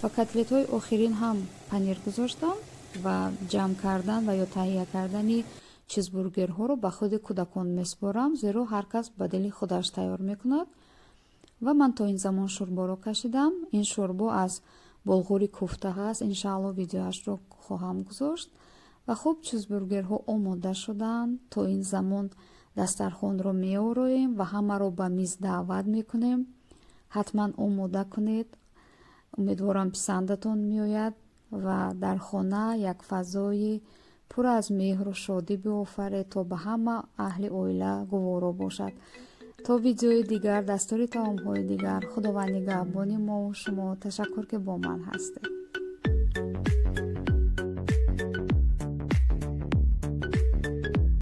Ба котлетҳои охирин ҳам панир гузоштам ва ҷамъ кардан ва ё таҳия кардани чизбургерҳоро ба худи кӯдакон месупорам, зеро ҳар кас ба дили худаш тайёр мекунад. Ва ман то ин замон шӯрборо кашидам. Ин шӯрбо аз булғури куфта ҳаст, иншаалло, видеоашро хоҳам гузошт. Ва хуб, чизбургерҳо омода шуданд. То ин замон дастархонро меороем ва ҳамаро ба миз даъват мекунем. Ҳатман омода кунед. Умедворам, писандатон меояд ва дар хона як фазои пур аз меҳру шодӣ биофаред, то ба ҳама аҳли оила гуворо бошад. То видеои дигар, дастури таомҳои дигар, Худованд нигаҳбони мову шумо. Ташаккур, ки бо ман ҳастед.